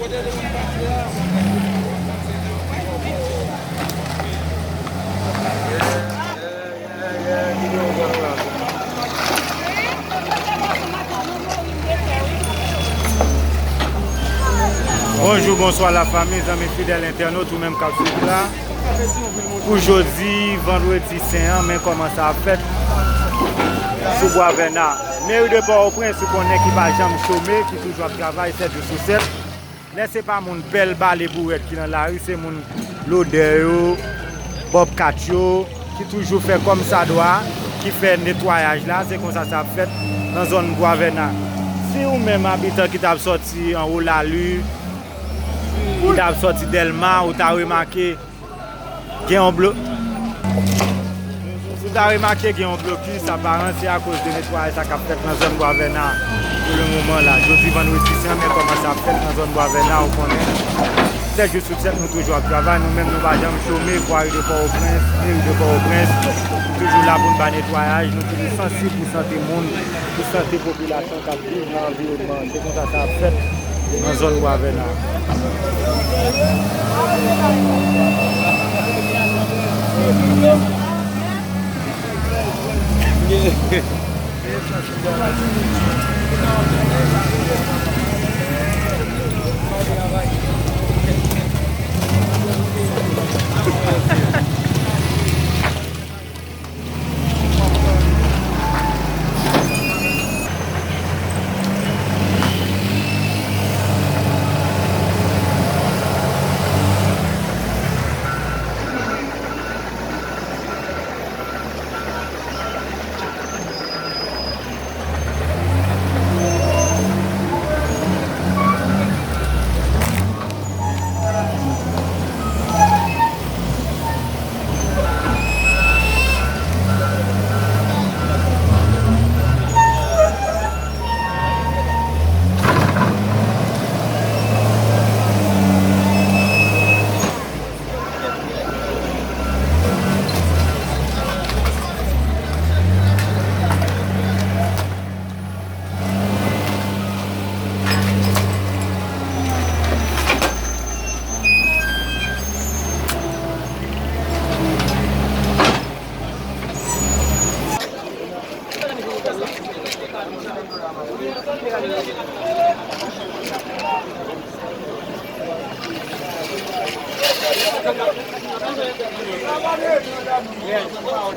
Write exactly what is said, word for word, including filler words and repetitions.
Bonjou, bonswa lafanmi, zanmi fidèl entènot, ou menm k ap swiv la. Pou jodi, vandredi sen an, men kòman sa ap fèt sou Bwa Vèna. Meri de Pòtoprens, ou konnen ki pa janm chome, ki toujou ap travay sèt jou sou sèt. Lè se pa moun pèl, bale, bourèt ki nan lari, se moun lodè yo, bòbkat yo, ki toujou fè kòmsadwa, ki fè netwayaj la, se konsa sa ap fèt nan zòn Bwa Vèna. Si ou menm abitan ki t ap sòti anwo Lali, ki t ap sòti Dèlma, ou ta remake gen yon blo-, si w ta remake gen yon blokis, aparan se akoz de netwayaj sa k ap fèt nan zòn Bwa Vèna pou le moman la. Jodi vandredi sen, men kòman sa ap fèt nan zòn Bwa Vèna, ou konnen. Sèt jou sou sèt, nou toujou ap travay, nou menm nou pa janm chome, vwari de Pòtoprens, meri de Pòtoprens, nou toujou la pou n ba netwayaj, nou toujou sansib pou sante moun, pou sante popilasyon k ap viv nan anviwònman an. Se konsa sa ap fèt nan zòn Bwa Vèna.